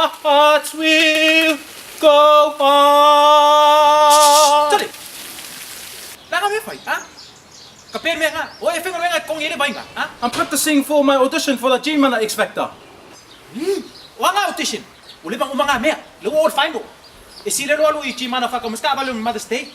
Our hearts will go on. Tali! Nanga me fai, ha? Ka pēr mea ngā, o e whenga wenga kongi ere vainga, ha? I'm practicing for my audition for the G-Mana X Factor. O anga audition, o leva uma ngā mea, le o all final. E si le loa lui G-Mana whakamuska avale on Mother's Day.